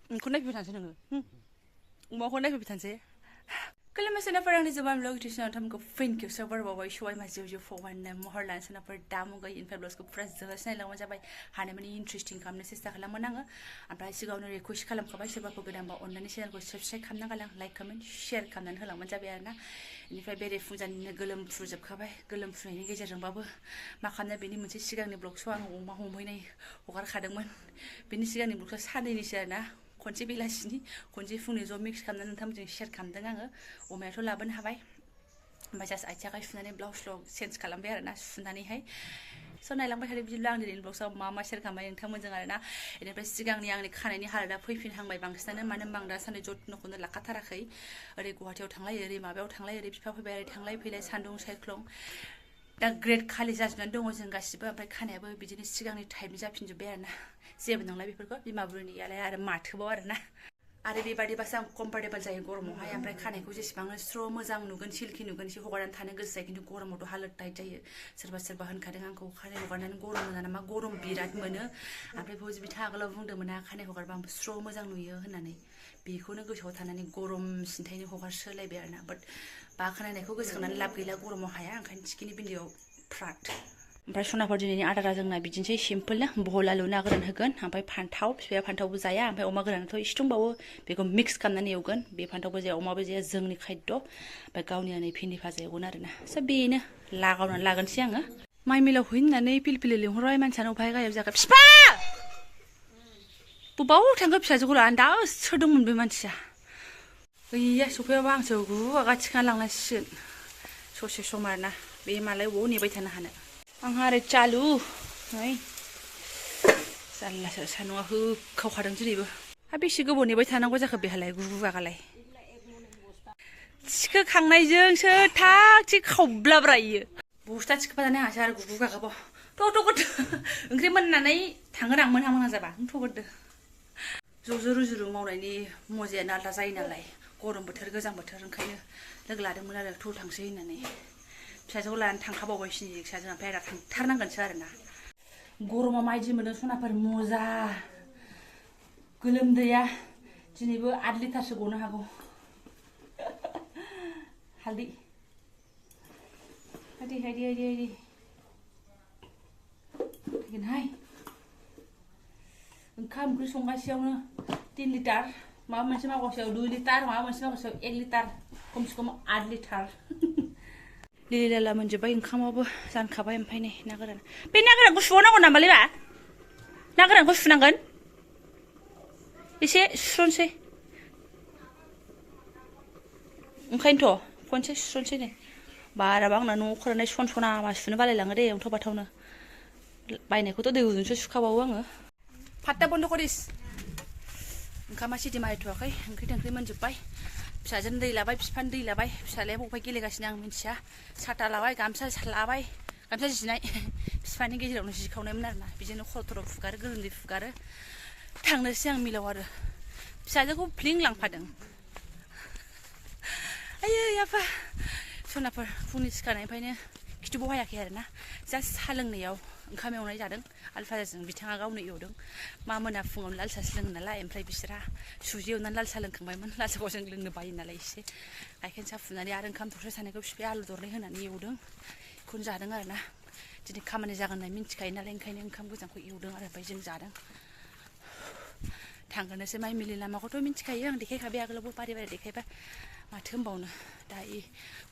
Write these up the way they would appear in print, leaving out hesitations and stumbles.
Kau nak pergi tanah nengah. Mau kau nak pergi tanah. Kalau macam apa orang di Jobanivlog itu sana tham ko fin ke server bawa show masih jauh forward na mohorlan sana per damu ko in fabulous ko press jelas na lang macam apa hanya mani interesting kamne sista kalam mana apa sih kau nuri kuis kalam kau sebab ko gedam ba online channel ko subscribe kamna kalang like comment share kamna halang macam apa na ini fai beri fujan gelem fujab kabai gelem fujai ni gejar babu makamna bini macam sigang ni blog suang umah umai ni ukar kadangman bini sigang ni blog sana ni sana Kunci bilas ni, kunci fungni zo mix kamna nonton jeng share kamna nganga, umai tu laban habai, macam aja kai funani blog slog sense kalam biar na funani hai, so nai lang bai hari bilang di blog so mama share kamai yang tamu jeng na, ini pres sigang ni yang ni kana ni hal ada pui fin hang bai bang sana mana bang dah sana jod no kuna lakatara kai, eri gua tiaw tanglai eri mabau tanglai eri pipa pipa eri tanglai pilai sandung cyclone. Da great kali jajan dong ojeng gasiba ampai kana abo bidinis sigang ni time japin jo biar na. Siapa nang lebih perko lima bulan ni ala ada mat kebawa na ada beberapa pasang comfortable saya gormo hai ampai khane ko jesi bangal stro mojang nugan silki nugan si hogaran thane gese kintu gormo to halat tai jaya serba han kadang angko khane hogaran gormo na ma gorom birat mono ampai boji bitha galo bungdोंमोन na khane hogar bang stro mojang nuयो होननानै बेखौनो गोसोआव थानानै गरम सिन्थायनि हगार सोलायबाय आरोना बाट बा खोनानायखौ गोसोखांनानै लाब गैला गरमाव हाया ओंखायनो थिखिनि बिन्दियाव फ्राट ओमफ्राय सनाफोर दिनैनि आदारा जोंना बिदिनोसै सिम्पोल ना बहल आलु ना गोरान होगोन ओमफ्राय फान्थाव बिफाया फान्थावबो जाया ओमफ्राय अमा गोरानाथ' एसे दंबावो बेखौ मिक्स खालामनानै एवगोन बे फान्थावबो जाया अमाबो जाया जोंनि खायद ओमफ्राय गावनि नै भिन्दि भाजा एवगोन आरोना स बेनो लागावनानै लागोनसै आङो माइ मिलाव हैनानै पिलपिलि लिंहरबाय मानसियानो अफाय गायाव जागोन बिफा बबाव थांखो फिसाजोखौ लानानै दा सोरदोंमोन बे मानसिया गैया सफैयाबा आंसो गुवागा थिखांना लांनांसिगोन ससे सम आरोना बे मालाय बबाव नेबाय थानो हानो आंहा आरो चालु नै जारलासो सान्दुंआ होखावखादों दिनैबो हा बेसे गोबाव नेबाय थानांगौ जाखो बेहालाय गुवागालाय थिखोखांनायजोंसो थाग थिग खावब्लाब्रायो बस्था थिखोफाजानो हायासै आरो गुवागाबाव थ' गदो ओंख्रि मोननानै थांगोन आं मोनहां जाबा थ' गदो ज' रुजु मावनायनि मजायानो आलदा जायो नालाय गरम बोथोर गोजां बोथोर ओंखायनो लोगो लादोंमोन आरो थ' थांसै होननानै फिसाजोखौ लानानै थांखाबावबायसिनो फिसाजों ओमफ्राय आरो थांथारनांगोनसो आरोना गरमा माबायदि मोनो सनाफोर मजा गोलोमदैया दिनैबो 8 लिटारसो गनो हागौ हालदै फैगोनहाय ओंखाम ओंख्रि संगासेयावनो 3 लिटार माबा मोनसे मावगासेयाव 2 लिटार माबा मोनसे मावगासेयाव 1 लिटार खमसे खम 8 लिटार लिलि लाला मोनजोब्बाय ओंखामाबो जानखाबाय ओमफ्राय नै ना गोरान बे ना गोरानखौ सुबावनांगौ नामालै बा ना गोरानखौ सुनांगोन एसे सुस्र'नोसै ओंखायनोथ' खनसे सुस्र'नोसै नै बाराबा आंना न'आव फोराननाय सना मा सुनो बालायलाङो दे अन्थाव बाथावनो बायनायखौथ' दै गुदुंसो सुखाबावो आङो फात्ता बन्द करिस ओंखामा सिटि मारिथ'वाखै ओंख्रि थोंख्रि मोनजोब्बाय फिसाजों दै लाबाय बिफानो दै लाबाय फिसालाया बबेहाय गेलेगासिनो आं मिन्थिया साथा लाबाय गामसा लाबाय गामसा जिनाय बिफानि गेजेरावनो जिखावनायमोन आरोना बिदिनो खर' थर' फुगारो गोलोमदै फुगारो थांनोसै आं मिलाव आरो फिसाजोखौ फ्लिं लांफादों आयै आफा सनाफोर फुंनि सिखारनायनिफ्रायनो खिथुबो हायाखै आरोना जास्ट साहा लोंनायाव ओंखाम एवनाय जादों आलु फाजाजों बिथाङा गावनो एवदों मा मोना फुङावनो लाल साहासो लोङो नालाय ओमफ्राय बिसोरहा सुजि एवनानै लाल साहा लोंखांबायमोन लाल साहाखौ जों लोंनो बायो नालाय एसे गाइखेर साहा फुनानै आरो ओंखाम थरसे थानायखौ बिफाया आलु दरनै होनानै एवदों बेखौनो जादों आरोना दिनै खामानि जागोन होननानै मिन्थिखायो नालाय ओंखायनो ओंखाम गोजांखौ एवदों आरो ओमफ्राय जों जादों थांगोननोसै माइ मिलि लामाखौथ' मिन्थिखायो आं देखायखाबाय आगोलावबो बारे देखायबाय माथो होनबावनो दा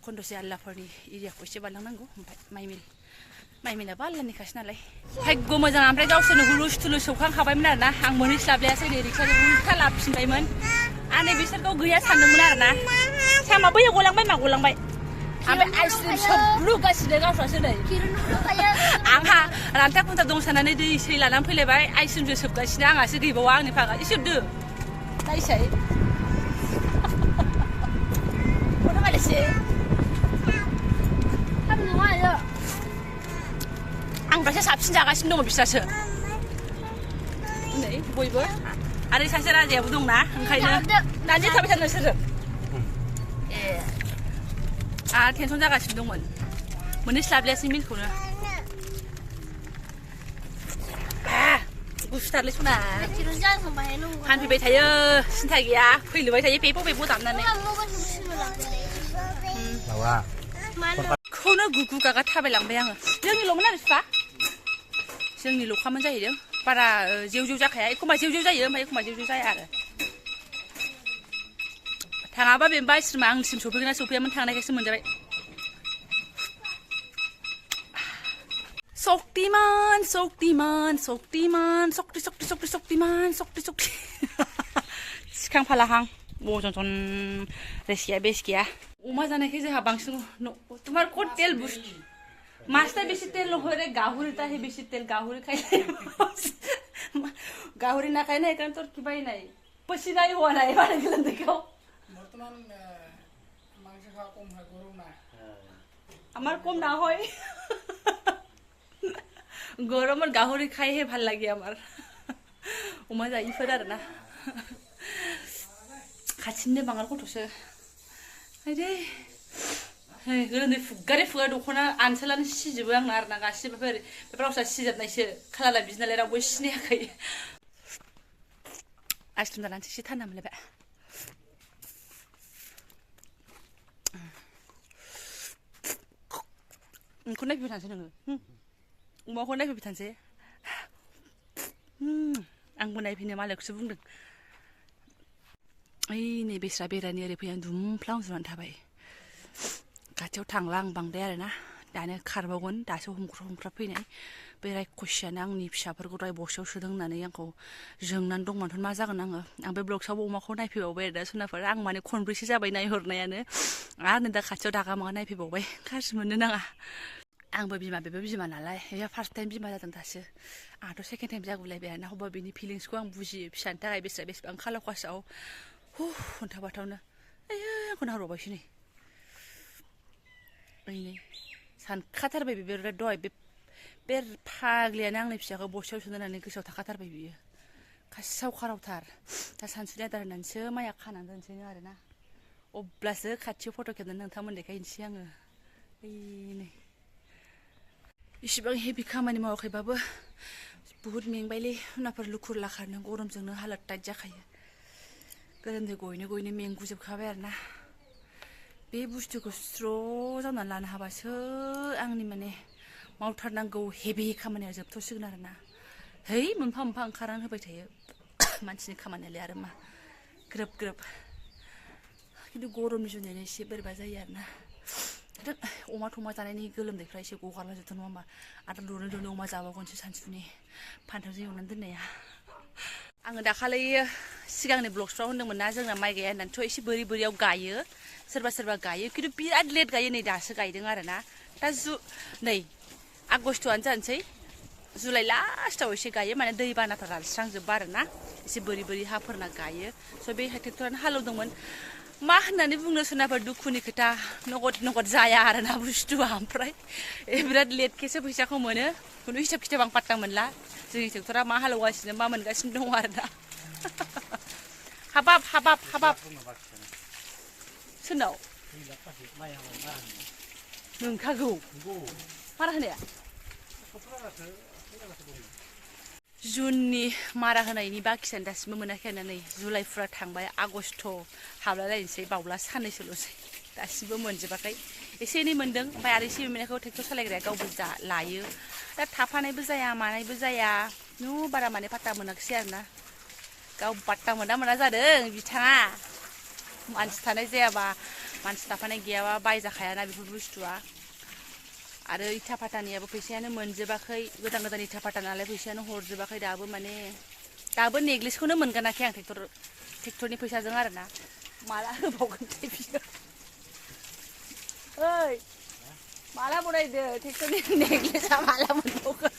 खन्दसे आल्लाफोरनि एरियाखौ एसे बारलांनांगौ ओमफ्राय माइ मिलाबा आल्लानिखासो नालाय भाग्य मोजां ओमफ्राय गावसोरनो हुलुस थुलुस सौखांखाबायमोन आरोना आं मोनहैस्लाबलायासै नै रिक्साजों उल्था लाबोफिनबायमोन आं नै बिसोरखौ गैया सानदोंमोन आरोना सामा बैयाव गलांबाय मा गलांबाय ओमफ्राय आइसक्रिम सोबलुगासिनो गावस्रासो नै आंहा रान्था खुन्था दं साननानै दै सै लानानै फैलायबाय आइसक्रिमसो सोबगासिनो आंहासो गैबावा आंनि फागा एसे दो नायसाय आं दासो साबसिन जागासिनो दङ बिस्रासो नै बयबो आरो सासे राजायाबो दंना ओंखायनो दानि थाबाय थानो नोंसोरो आंहा टेनसन जागासिनो दंमोन मोनहैस्लाबलायासै मिलखौनो गुसुथारलै सना फानफैबाय थायो सिन्था गैया फैलुबाय थायो बेबो दामनानै खौनो गुगु गागा थाबायलांबाय आङो जोंनिल'मोन आरो बिफा जोंनिल'खामोन जाहैदों बारा जेव जाखाया एखमबा जेव जायो ओमफ्राय एखमबा जेव जाया आरो थाङाबा बेनोबा आइस्रिमा आंनिसिम सफैगोन ना सफैयामोन थांनायखायसो मोनजाबाय Soktiman सिखां फालाहां बजन रेसिया बेस गैया अमा जानायखाय जोंहा बांसिन तुम्हार को तेल मास्टर बेसी तेल रे गाहुरी ताहे बेसी तेल गाहुरी खाइ गाहुरी ना खाइ नाही कारण तो की बाई नाही पसी नाही हुआ नाही बारे गेलन देखो बर्तमान मांस खा कम है गरम ना আমার কম না হয় গরমত গাহৰি খাইহে ভাল লাগে আমাৰ অমা যাইफोर आरोना खाथिनि बांगाल गथ'सो आइदै गोलोन्दै फुगारे फुगा दख'ना आनसोलानो सिजोबो आंना आरोना गासिबो बेफोरावसो सिजोबनायसो खालाला बिदिनालाय रावबो सिनायाखै आइसक्रिम जानानैसो एसे थान्दा मोनलायबाय नोंखौ नायफैबाय थानोसै नोङो अमाखौ नायफैबाय थानोसै आंबो नायफैनो मालायखौसो बुंदों ओइ नै बेस्रा बेरानि ओरै फैनानै दुमफ्लां जुनानै थाबाय खाथियाव थांला आं बांद्राय आरोना दानो खारबावगोन दासो हमख्रा फैनाय बे रायखसियानो आंनि फिसाफोरखौ दहाय बक्सआव सोदों होननानै आंखौ जोंनानै दंमोन मा जागोन आङो आं बे ब्लगसावबो अमाखौ नायफैबावबाय आरो दा सनाफोर आं माने खनब्रैसो जाबाय नायहरनायानो आरो दा खाथियाव दागा मागा नायफैबावबाय गाज्रि मोननो नाङा आंबो बिमा बेबो बिमा नालाय बे फार्स्ट टाइम बिमा जादों दासो आंहाथ' सेकेन्ड टाइम जागुलायबाय आरोना अब्ला बेनि फिलिंसखौ आं बुजियो फिसानि थाखाय बेसेबां खालाव खासाव खोन्थाबाथावनो आयो आंखौ नाहरबावबायसो नै ओइनै सानखाथारबाय बेबो दहाय बे फाग्लियानो आंनि फिसाखौ बस्तायाव सोनानै गोसोआव थाखाथारबाय बियो खासियाव खारावथार दा सानसुनि आदार होनानैसो माइया खानानै दोनसैनो आरोना अब्लासो खाथियाव फट' खेबनानै नोंथांमोन देखायनोसै आङो ओइनै इसिबां हेभि खामानि मावाखैबाबो बुहुत मेंबायलै उनाफोर लुखुर लाखारनो गरमजोंनो हालोद टाइट जाखायो गोलोमदै गयनो मेंगुजोबखाबाय आरोना बे बुस्थुखौ स्र' जावनानै लानो हाबासो आंनि माने मावथारनांगौ हेभि खामानिया जोबथ'सिगोन आरोना है मोनफा ओंखारनानै होबाय थायो मानसिनि खामानियालाय आरो मा ग्रोब खिन्थु गरमनि जुनैनो एसे बोरैबा जायो आरोना अमा थमा जानायनि गोलोमदैफ्रा एसे गगारला जोबदों नङा होमबा आरो दौनो अमा जाबावगोनसो सानसुनि फान्थावजों एवनानै दोननाया आङो दाखालि सिगांनि ब्लगसफ्राव होनदोंमोन ना जोंना माइ गाया होननानैथ' एसे बोरियाव गायो सोरबा गायो खिन्थु बिराद लेट गायो नै दासो गायदों आरोना दा नै आगस्ट'आनो जानोसै जुलाइ लास्टाव एसे गायो माने दै बानाफोर रानस्रांजोब्बा आरोना एसे बोरि हाफोरना गायो स' बे ट्रेक्टरानो हालेवदोंमोन मा होननानै बुंनो सोरनाफोर दुखुनि खोथा नगद जाया आरोना बुस्थुआ ओमफ्राय बिराद लेटखेसो फैसाखौ मोनो खुनु हिसाब खिथाब आं पात्ता मोनला जोंनि ट्रेक्टरा मा हालेवगासिनो मा मोनगासिनो दङ आरोना हाबाब सोरनाव नोंखागौ मारा होनाया जुननि मारा होनायनि बाखियानो दासिमबो मोनाखै आरोना नै जुलाइफ्रा थांबाय आगस्ट' हाबलायलायनोसै बावला साननैसोल'सै दासिमबो मोनजोबाखै एसे एनै मोनदों ओमफ्राय आरो एसे मोननायखौ ट्रेक्टर सालायग्राया गावबो लायो दा थाफानायबो जाया मानायबो जाया बारा माने पात्ता मोनाखिसै आरोना गाव पात्ता मोना जादों बिथाङा मानसि थानाय जायाबा मानसि थाफानाय गैयाबा बायजाखायाना बेफोर बुस्थुआ आरो इथा फातानियाबो फैसायानो मोनजोबाखै गोदान इथा फाता नालाय फैसायानो हरजोबाखै दाबो नेग्लेजखौनो मोनगानाखै आं ट्रेक्टरनि फैसाजों आरोना माला होबावगोन बियो ओइ माला बनायदो ट्रेक्टरनि नेग्लेजा माला मोनबावगोन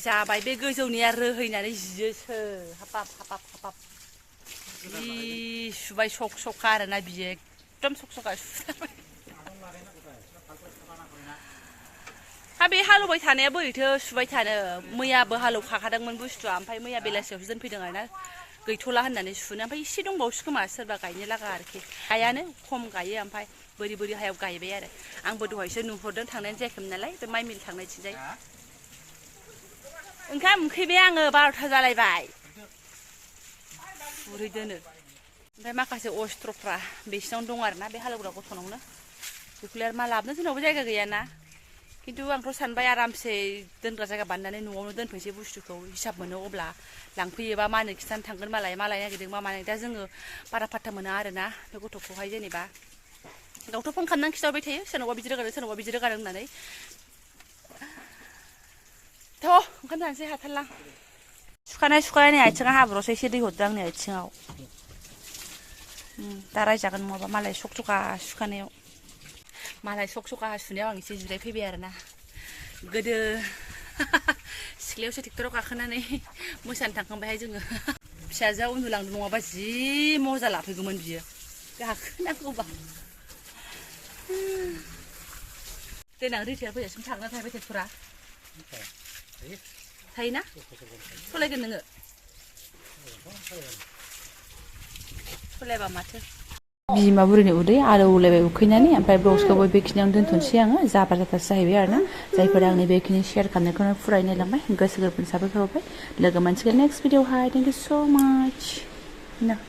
जाबाय बे गोजौनिया रोहैनानै जियोसो हाबाब जि सुबाय सखा आरोना बियो एकदम सखा सुथारबाय बे हालेवबाय थानाया बोरैथो सुबाय थानो मैयाबो हालेवखाखादोंमोन बुस्थुआ ओमफ्राय मैया बेलासियावसो दोनफैदों आरोना गैथ'ला होननानै सुनो ओमफ्राय एसे दंबावोसो खोमा सोरबा गायनो लागा आरोखि गायानो खम गायो ओमफ्राय बोरि हायाव गायबाय आरो आंबो दहायसो नुहरदों थांनायानो जायाखैमोन नालाय बे माइ मिल थांनायथिंजाय ओंखाम उखैबाय आङो 12था जालायबाय बुरै दोनो ओमफ्राय माखासे अस्त्रफ्रा बिसिनावनो दं आरोना बे हालेवग्रा गथ'नावनो बेखौलाय आरो मा लाबोनो जोंनावबो जायगा गैयाना खिन्थु आंथ' सानबाय आरामसे दोनग्रा जायगा बानायनानै न'आवनो दोनफैसै बुस्थुखौ हिसाब मोनो अब्ला लांफैयोबा मा होनो खिथानो थांगोन मालाय नागिरदों मा माने दा जोङो बारा फात्ता मोना आरोना बे गथ'खौहाय जेनेबा गावथ' फन खालामनानै खिथाहरबाय थायो सोरनावबा बिदि रोगादों सोरनावबा बिदि रोगादों होननानै थ' ओंखाम जानोसै हाथारलां सुखानाय नै आथिङा हाब्रुआवसो एसे दै हरदों आंनि आथिङाव दा रायजागोन नङाबा मालाय सखा सुखानायाव मालाय सखा सुनायाव आं एसे जिरायफैबाय आरोना गोदो सिख्लायावसो ट्रेक्टराव गाखोनानै मोसानो थांखांबायहाय जोङो फिसाजोआ उन्दुलांदों नङाबा जि मजा लाफैगौमोन बियो गाखोनांगौबा देनां रिटायार फैजासिम थांना थाबाय ट्रेक्टरा थायोना सलायगोन नोङो सलायबा माथो बिमा बुरैनि उदै आरो उलायबाय उखैनानै ओमफ्राय ब्लग्सखौबो बेखिनियावनो दोनथ'नोसै आङो जाबार जाथारसो जाहैबाय आरोना जायफोरा आंनि बेखिनि शेयार खालामनायखौनो फुरायै नायलांबाय गोसो गोरबोनि साबायखर बावबाय लोगो मोनसिगोन नेक्स्ट भिडिअ'हाय थेंक इउ स' माच